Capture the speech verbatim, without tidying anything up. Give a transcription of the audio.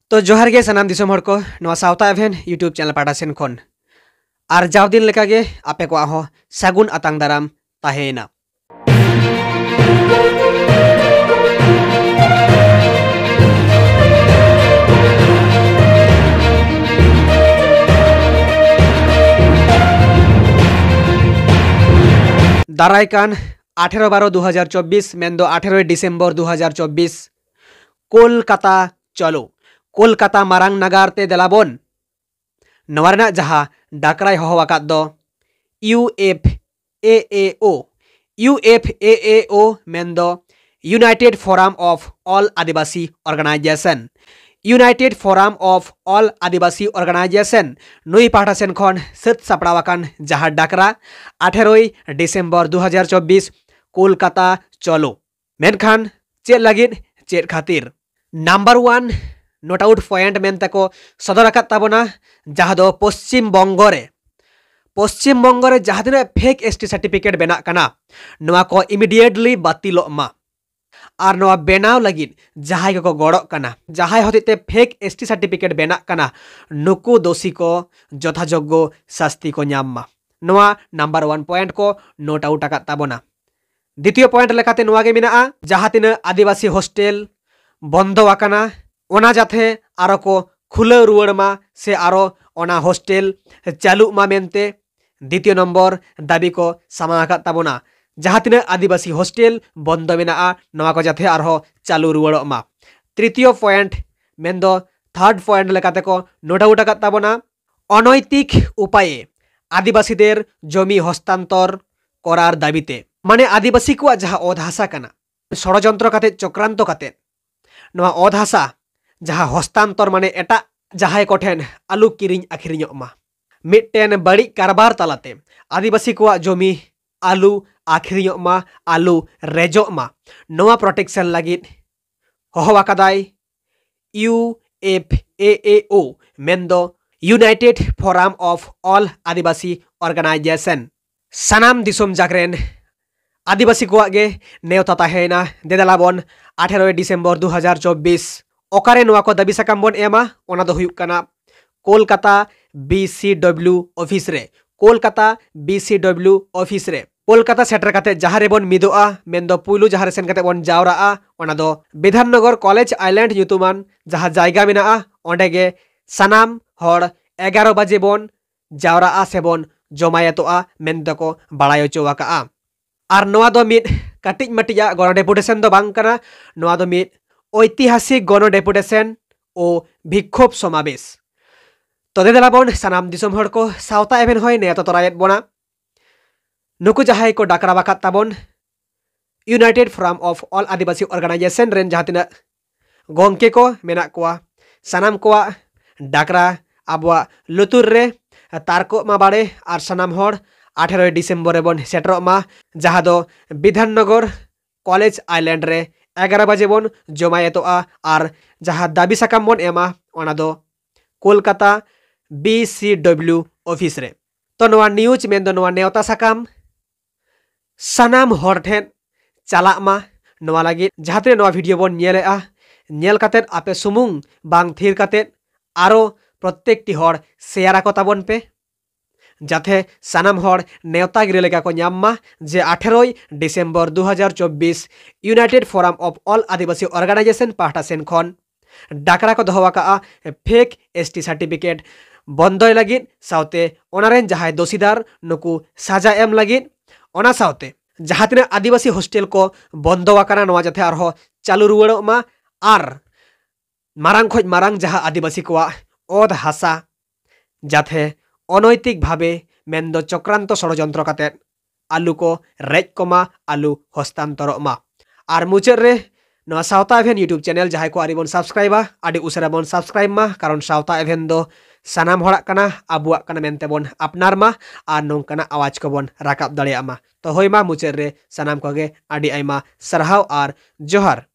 ᱛᱚ ᱡᱚᱦᱟᱨ ᱜᱮ ᱥᱟᱱᱟᱢ ᱫᱤᱥᱚᱢ ᱦᱚᱲ ᱠᱚ, ᱱᱚᱣᱟ ᱥᱟᱶᱛᱟ ᱮᱵᱷᱮᱱ YouTube channel ᱯᱟᱦᱴᱟ ᱥᱮᱱ ᱠᱷᱚᱱ ᱟᱨ ᱡᱟᱣ ᱫᱤᱱ ᱞᱮᱠᱟᱜᱮ ᱟᱯᱮ ᱠᱚᱣᱟᱜ ᱦᱚᱸ ᱥᱟᱹᱜᱩᱱ ᱟᱛᱟᱝ ᱫᱟᱨᱟᱢ ᱛᱟᱦᱮᱸᱭᱮᱱᱟ᱾ ᱫᱟᱨᱟᱭ ᱠᱟᱱ ᱟᱴᱷᱮᱨᱚ ᱵᱟᱨᱚ ᱫᱩ ᱦᱟᱡᱟᱨ ᱪᱚᱵᱵᱤᱥ, ᱢᱮᱱᱫᱚ ᱟᱴᱷᱮᱨᱚᱭ ᱰᱤᱥᱮᱢᱵᱚᱨ ᱫᱩ ᱦᱟᱡᱟᱨ ᱪᱚᱵᱵᱤᱥ, ᱠᱳᱞᱠᱟᱛᱟ ᱪᱚᱞᱚ, ᱠᱳᱞᱠᱟᱛᱟ ᱢᱟᱨᱟᱝ ᱱᱟᱜᱟᱨ ᱛᱮ ᱫᱮᱞᱟᱵᱚᱱ᱾ ᱱᱚᱣᱟ ᱨᱮᱱᱟᱜ ᱡᱟᱦᱟᱸ ᱰᱟᱠᱨᱟᱭ ᱦᱚᱦᱚ ᱟᱠᱟᱫ ᱫᱚ U F A A O, U F A A O ᱢᱮᱱᱫᱚ United Forum of All Adivasi Organization, United Forum of All Adivasi Organization, ᱱᱩᱭ ᱯᱟᱦᱴᱟ ᱥᱮᱱ ᱠᱷᱚᱱ ᱥᱟᱹᱛ ᱥᱟᱯᱲᱟᱣ ᱟᱠᱟᱱ ᱡᱟᱦᱟᱸ ᱰᱟᱠᱨᱟ ᱟᱴᱷᱮᱨᱚᱭ ᱰᱤᱥᱮᱢᱵᱚᱨ ᱫᱩ ᱦᱟᱡᱟᱨ ᱪᱚᱵᱵᱤᱥ, ᱠᱳᱞᱠᱟᱛᱟ ᱪᱚᱞᱚ᱾ ᱢᱮᱱᱠᱷᱟᱱ ᱪᱮᱫ ᱞᱟᱹᱜᱤᱫ, ᱪᱮᱫ ᱠᱷᱟᱹᱛᱤᱨ? Number one note out point ᱢᱮᱱᱛᱮ ᱠᱚ ᱥᱚᱫᱚᱨ ᱟᱠᱟᱫ ᱛᱟᱵᱚᱱᱟ, ᱡᱟᱦᱟᱸ ᱫᱚ ᱯᱚᱥᱪᱤᱢ ᱵᱚᱝᱜᱚ ᱨᱮ, ᱯᱚᱥᱪᱤᱢ ᱵᱚᱝᱜᱚ ᱨᱮ ᱡᱟᱦᱟᱸ ᱛᱤᱱᱟᱹᱜ ᱯᱷᱮᱠ S T certificate ᱵᱮᱱᱟᱜ ᱠᱟᱱᱟ, ᱱᱚᱣᱟ ᱠᱚ immediately ᱵᱟᱹᱛᱤᱞᱚᱜ ᱢᱟ᱾ ᱟᱨ ᱱᱚᱣᱟ ᱵᱮᱱᱟᱣ ᱞᱟᱹᱜᱤᱫ ᱡᱟᱦᱟᱸᱭ ᱠᱚᱠᱚ ᱜᱚᱲᱚᱜ ᱠᱟᱱᱟ, ᱡᱟᱦᱟᱸᱭ ᱦᱚᱛᱮᱡ ᱛᱮ ᱯᱷᱮᱠ S T certificate ᱵᱮᱱᱟᱜ ᱠᱟᱱᱟ, ᱱᱩᱠᱩ ᱫᱳᱥᱤ ᱠᱚ ᱡᱚᱛᱷᱟᱡᱳᱜᱽᱜᱚ ᱥᱟᱥᱛᱤ ᱠᱚ ᱧᱟᱢ ᱢᱟ᱾ ᱱᱚᱣᱟ ᱱᱟᱢᱵᱟᱨ ᱳᱣᱟᱱ ᱯᱚᱭᱮᱱᱴ ᱠᱚ ᱱᱳᱴ ᱟᱣᱩᱴ ᱟᱠᱟᱫ ᱛᱟᱵᱚᱱᱟ᱾ ᱫᱤᱛᱤᱭᱚ ᱯᱚᱭᱮᱱᱴ ᱞᱮᱠᱟᱛᱮ ᱱᱚᱣᱟ ᱜᱮ ᱢᱮᱱᱟᱜᱼᱟ, ᱡᱟᱦᱟᱸ ᱛᱤᱱᱟᱹᱜ ᱟᱹᱫᱤᱵᱟᱹᱥᱤ ᱦᱳᱥᱴᱮᱞ ᱵᱚᱱᱫᱚ ᱟᱠᱟᱱᱟ, ᱚᱱᱟ ᱡᱟᱛᱷᱮ ᱟᱨᱚ ᱠᱚ ᱠᱷᱩᱞᱟᱹᱣ ᱨᱩᱣᱟᱹᱲ ᱢᱟ ᱥᱮ ᱟᱨᱚ ᱚᱱᱟ ᱦᱳᱥᱴᱮᱞ ᱪᱟᱹᱞᱩᱜ ᱢᱟ ᱢᱮᱱᱛᱮ ᱫᱤᱛᱤᱭᱚ ᱱᱚᱢᱵᱚᱨ ᱫᱟᱹᱵᱤ ᱠᱚ ᱥᱟᱢᱟᱝ ᱟᱠᱟᱫ ᱛᱟᱵᱚᱱᱟ᱾ ᱡᱟᱦᱟᱸ ᱛᱤᱱᱟᱹᱜ ᱟᱹᱫᱤᱵᱟᱹᱥᱤ ᱦᱳᱥᱴᱮᱞ ᱵᱚᱱᱫᱚ ᱢᱮᱱᱟᱜᱼᱟ, ᱱᱚᱣᱟ ᱠᱚ ᱡᱟᱛᱷᱮ ᱟᱨᱦᱚᱸ ᱪᱟᱹᱞᱩ ᱨᱩᱣᱟᱹᱲᱚᱜ ᱢᱟ᱾ ᱛᱨᱤᱛᱤᱭᱚ ᱯᱚᱭᱮᱱᱴ, ᱢᱮᱱᱫᱚ ᱛᱷᱟᱨᱰ ᱯᱚᱭᱮᱱᱴ ᱞᱮᱠᱟᱛᱮ ᱠᱚ ᱱᱳᱴ ᱟᱣᱩᱴ ᱟᱠᱟᱫ ᱛᱟᱵᱚᱱᱟ, ᱚᱱᱚᱭᱛᱤᱠ ᱩᱯᱟᱭᱮ ᱟᱹᱫᱤᱵᱟᱹᱥᱤᱫᱮᱨ ᱡᱚᱢᱤ ᱦᱚᱥᱛᱟᱱᱛᱚᱨ ᱠᱚᱨᱟᱨ ᱫᱟᱹᱵᱤᱛᱮ᱾ ᱢᱟᱱᱮ ᱟᱹᱫᱤᱵᱟᱹᱥᱤ ᱠᱚᱣᱟᱜ ᱡᱟᱦᱟᱸ ᱚᱛ ᱦᱟᱥᱟ ᱠᱟᱱᱟ, ᱥᱚᱲᱚᱡᱚᱱᱛᱨᱚ ᱠᱟᱛᱮ, ᱪᱚᱠᱨᱟᱱᱛᱚ ᱠᱟᱛᱮ ᱱᱚᱣᱟ ᱚᱛ ᱦᱟᱥᱟ ᱡᱟᱦᱟᱸ ᱦᱚᱥᱛᱟᱱᱛᱚᱨ, ᱢᱟᱱᱮ ᱮᱴᱟᱜ ᱡᱟᱦᱟᱸᱭ ᱠᱚᱴᱷᱮᱱ ᱟᱞᱩ ᱠᱤᱨᱤᱧ ᱟᱹᱠᱷᱨᱤᱧᱚᱜ ᱢᱟ, ᱢᱤᱫᱴᱮᱱ ᱵᱟᱹᱲᱤᱡ ᱠᱟᱨᱵᱟᱨ ᱛᱟᱞᱟᱛᱮ ᱟᱹᱫᱤᱵᱟᱹᱥᱤ ᱠᱚᱣᱟᱜ ᱡᱚᱢᱤ ᱟᱞᱩ ᱟᱹᱠᱷᱨᱤᱧᱚᱜ ᱢᱟ, ᱟᱞᱩ ᱨᱮᱡᱚᱜ ᱢᱟ, ᱱᱚᱣᱟ ᱯᱨᱚᱴᱮᱠᱥᱚᱱ ᱞᱟᱹᱜᱤᱫ ᱦᱚᱦᱚ ᱟᱠᱟᱫᱟᱭ U F A A O, ᱢᱮᱱᱫᱚ United Forum of All Adivasi Organization᱾ ᱥᱟᱱᱟᱢ ᱫᱤᱥᱚᱢ ᱡᱟᱠ ᱨᱮᱱ ᱟᱹᱫᱤᱵᱟᱹᱥᱤ ᱠᱚᱣᱟᱜ ᱜᱮ ᱱᱮᱣᱛᱟ ᱛᱟᱦᱮᱸᱭᱮᱱᱟ, ᱫᱮᱫᱮᱞᱟᱵᱚᱱ ᱟᱴᱷᱮᱨᱚᱭ ᱰᱤᱥᱮᱢᱵᱚᱨ ᱫᱩ ᱦᱟᱡᱟᱨ ᱪᱚᱵᱵᱤᱥ ᱚᱠᱟᱨᱮ ᱱᱚᱣᱟ ᱠᱚ ᱫᱟᱹᱵᱤ ᱥᱟᱠᱟᱢ ᱵᱚᱱ ᱮᱢᱟ? ᱚᱱᱟ ᱫᱚ ᱦᱩᱭᱩᱜ ᱠᱟᱱᱟ Kolkata B C W office ᱨᱮ᱾ Kolkata B C W office ᱨᱮ᱾ ᱠᱳᱞᱠᱟᱛᱟ ᱥᱮᱴᱮᱨ ᱠᱟᱛᱮ ᱡᱟᱦᱟᱸ ᱨᱮᱵᱚᱱ ᱢᱤᱫᱚᱜᱼᱟ, ᱢᱮᱱᱫᱚ ᱯᱩᱭᱞᱩ ᱡᱟᱦᱟᱸ ᱨᱮ ᱥᱮᱱ ᱠᱟᱛᱮ ᱵᱚᱱ ᱡᱟᱣᱨᱟᱜᱼᱟ, ᱚᱱᱟ ᱫᱚ ᱵᱤᱫᱷᱟᱱ ᱱᱚᱜᱚᱨ ᱠᱚᱞᱮᱡᱽ ᱟᱭᱞᱮᱱᱰ ᱧᱩᱛᱩᱢᱟᱱ ᱡᱟᱦᱟᱸ ᱡᱟᱭᱜᱟ ᱢᱮᱱᱟᱜᱼᱟ, ᱚᱸᱰᱮ ᱜᱮ ᱥᱟᱱᱟᱢ ᱦᱚᱲ ᱮᱜᱟᱨᱚ ᱵᱟᱡᱮ ᱵᱚᱱ ᱡᱟᱣᱨᱟᱜᱼᱟ ᱥᱮᱵᱚᱱ ᱡᱚᱢᱟᱭᱮᱛᱚᱜᱼᱟ ᱢᱮᱱᱛᱮ ᱠᱚ ᱵᱟᱲᱟᱭ ᱦᱚᱪᱚ ᱟᱠᱟᱜᱼᱟ᱾ ᱟᱨ ᱱᱚᱣᱟ ᱫᱚ ᱢᱤᱫ ᱠᱟᱹᱴᱤᱡ ᱢᱟᱹᱴᱤᱡᱟᱜ ᱜᱚᱱᱚ ᱰᱮᱯᱩᱴᱮᱥᱚᱱ ᱫᱚ ᱵᱟᱝ ᱠᱟᱱᱟ, ᱱᱚᱣᱟ ᱫᱚ ᱢᱤᱫ ᱳᱭᱛᱤᱦᱟᱥᱤᱠ ᱜᱚᱱᱚ ᱰᱮᱯᱩᱴᱮᱥᱚᱱ ᱳ ᱵᱤᱠᱠᱷᱳᱵ ᱥᱚᱢᱟᱵᱮᱥ᱾ ᱛᱚ ᱫᱮ ᱫᱮᱞᱟ ᱵᱚᱱ ᱥᱟᱱᱟᱢ ᱫᱤᱥᱚᱢ ᱦᱚᱲ ᱠᱚ, ᱥᱟᱶᱛᱟ ᱮᱵᱷᱮᱱ ᱦᱚᱸᱭ ᱱᱮᱣᱛᱟ ᱛᱚᱨᱟᱭᱮᱫ ᱵᱚᱱᱟ᱾ ᱱᱩᱠᱩ ᱡᱟᱦᱟᱸᱭ ᱠᱚ ᱰᱟᱠᱨᱟ ᱟᱠᱟᱫ ᱛᱟᱵᱚᱱ, United Forum of All Adivasi Organization ᱨᱮᱱ ᱡᱟᱦᱟᱸ ᱛᱤᱱᱟᱹᱜ ᱜᱚᱢᱠᱮ ᱠᱚ ᱢᱮᱱᱟᱜ ᱠᱚᱣᱟ, ᱥᱟᱱᱟᱢ ᱠᱚᱣᱟᱜ ᱰᱟᱠᱨᱟ ᱟᱵᱚᱣᱟᱜ ᱞᱩᱛᱩᱨ ᱨᱮ ᱛᱟᱨᱠᱚᱜ ᱢᱟ ᱵᱟᱲᱮ, ᱟᱨ ᱥᱟᱱᱟᱢ ᱦᱚᱲ ᱟᱴᱷᱮᱨᱚᱭ ᱰᱤᱥᱮᱢᱵᱚᱨ ᱨᱮᱵᱚᱱ ᱥᱮᱴᱮᱨᱚᱜ ᱢᱟ, ᱡᱟᱦᱟᱸ ᱫᱚ ᱵᱤᱫᱷᱟᱱ ᱱᱚᱜᱚᱨ ᱠᱚᱞᱮᱡᱽ ᱟᱭᱞᱮᱱᱰ ᱨᱮ ᱮᱜᱟᱨᱚ ᱵᱟᱡᱮ ᱵᱚᱱ ᱡᱚᱢᱟᱭᱮᱛᱚᱜᱼᱟ᱾ ᱟᱨ ᱡᱟᱦᱟᱸ ᱫᱟᱹᱵᱤ ᱥᱟᱠᱟᱢ ᱵᱚᱱ ᱮᱢᱟ, ᱚᱱᱟ ᱫᱚ Kolkata B C W office ᱨᱮ᱾ ᱛᱚ ᱱᱚᱣᱟ ᱱᱤᱭᱩᱡᱽ ᱢᱮᱱᱫᱚ ᱱᱚᱣᱟ ᱱᱮᱣᱛᱟ ᱥᱟᱠᱟᱢ ᱥᱟᱱᱟᱢ ᱦᱚᱲ ᱴᱷᱮᱱ ᱪᱟᱞᱟᱜ ᱢᱟ᱾ ᱱᱚᱣᱟ ᱞᱟᱹᱜᱤᱫ ᱡᱟᱦᱟᱸ ᱛᱤᱱᱟᱹᱜ ᱱᱚᱣᱟ ᱵᱷᱤᱰᱤᱭᱳ ᱵᱚᱱ ᱧᱮᱞᱮᱜᱼᱟ, ᱧᱮᱞ ᱠᱟᱛᱮᱫ ᱟᱯᱮ ᱥᱩᱢᱩᱝ ᱵᱟᱝ ᱛᱷᱤᱨ ᱠᱟᱛᱮᱫ ᱟᱨᱚ ᱯᱨᱚᱛᱛᱮᱠᱴᱤ ᱦᱚᱲ ᱥᱮᱭᱟᱨ ᱟᱠᱚ ᱛᱟᱵᱚᱱ ᱯᱮ, ᱡᱟᱛᱮ ᱥᱟᱱᱟᱢ ᱦᱚᱲ ᱱᱮᱣᱛᱟ ᱜᱤᱨᱟᱹ ᱞᱮᱠᱟ ᱠᱚ ᱧᱟᱢ ᱢᱟ ᱡᱮ ᱟᱴᱷᱮᱨᱚᱭ ᱰᱤᱥᱮᱢᱵᱚᱨ ᱫᱩ ᱦᱟᱡᱟᱨ ᱪᱚᱵᱵᱤᱥ United Forum of All Adivasi Organization ᱯᱟᱦᱴᱟ ᱥᱮᱱ ᱠᱷᱚᱱ ᱰᱟᱠᱨᱟ ᱠᱚ ᱫᱚᱦᱚ ᱟᱠᱟᱫᱼᱟ ᱯᱷᱮᱠ S T certificate ᱵᱚᱱᱫᱚᱭ ᱞᱟᱹᱜᱤᱫ, ᱥᱟᱶᱛᱮ ᱚᱱᱟ ᱨᱮᱱ ᱡᱟᱦᱟᱸᱭ ᱫᱳᱥᱤᱫᱟᱨ ᱱᱩᱠᱩ ᱥᱟᱡᱟ ᱮᱢ ᱞᱟᱹᱜᱤᱫ, ᱚᱱᱟ ᱥᱟᱶᱛᱮ ᱡᱟᱦᱟᱸ ᱛᱤᱱᱟᱹᱜ ᱟᱹᱫᱤᱵᱟᱹᱥᱤ ᱦᱳᱥᱴᱮᱞ ᱠᱚ ᱵᱚᱱᱫᱚ ᱟᱠᱟᱱᱟ, ᱱᱚᱣᱟ ᱡᱟᱛᱮ ᱟᱨᱦᱚᱸ ᱪᱟᱹᱞᱩ ᱨᱩᱣᱟᱹᱲᱚᱜ ᱢᱟ, ᱟᱨ ᱢᱟᱨᱟᱝ ᱠᱷᱚᱱ ᱢᱟᱨᱟᱝ ᱡᱟᱦᱟᱸ ᱟᱹᱫᱤᱵᱟᱹᱥᱤ ᱠᱚᱣᱟᱜ ᱚᱛ ᱦᱟᱥᱟ ᱡᱟᱛᱮ ᱚᱱᱚᱭᱛᱤᱠ ᱵᱷᱟᱵᱮ, ᱢᱮᱱᱫᱚ ᱪᱚᱠᱨᱟᱱᱛᱚ ᱥᱚᱲᱚᱡᱚᱱᱛᱨᱚ ᱠᱟᱛᱮᱫ ᱟᱞᱩ ᱠᱚ ᱨᱮᱡ ᱠᱚᱢᱟ, ᱟᱞᱩ ᱦᱚᱥᱛᱟᱱᱛᱚᱨᱚᱜ ᱢᱟ᱾ ᱟᱨ ᱢᱩᱪᱟᱹᱫ ᱨᱮ ᱱᱚᱣᱟ ᱥᱟᱶᱛᱟ ᱮᱵᱷᱮᱱ YouTube ᱪᱮᱱᱮᱞ ᱡᱟᱦᱟᱸᱭ ᱠᱚ ᱟᱹᱣᱨᱤ ᱵᱚᱱ ᱥᱟᱵᱥᱠᱨᱟᱭᱤᱵᱟ, ᱟᱹᱰᱤ ᱩᱥᱟᱹᱨᱟ ᱵᱚᱱ ᱥᱟᱵᱥᱠᱨᱟᱭᱤᱵ ᱢᱟ, ᱠᱟᱨᱚᱱ ᱥᱟᱶᱛᱟ ᱮᱵᱷᱮᱱ ᱫᱚ ᱥᱟᱱᱟᱢ ᱦᱚᱲᱟᱜ ᱠᱟᱱᱟ, ᱟᱵᱚᱣᱟᱜ ᱠᱟᱱᱟ ᱢᱮᱱᱛᱮ ᱵᱚᱱ ᱟᱯᱱᱟᱨ ᱢᱟ ᱟᱨ ᱱᱚᱝᱠᱟᱱᱟᱜ ᱟᱣᱟᱡᱽ ᱠᱚᱵᱚᱱ ᱨᱟᱠᱟᱵ ᱫᱟᱲᱮᱭᱟᱜ ᱢᱟ᱾ ᱛᱚ ᱦᱳᱭ ᱢᱟ, ᱢᱩᱪᱟᱹᱫ ᱨᱮ ᱥᱟᱱᱟᱢ ᱠᱚᱜᱮ ᱟᱹᱰᱤ ᱟᱭᱢᱟ ᱥᱟᱨᱦᱟᱣ ᱟᱨ ᱡᱚᱦᱟᱨ᱾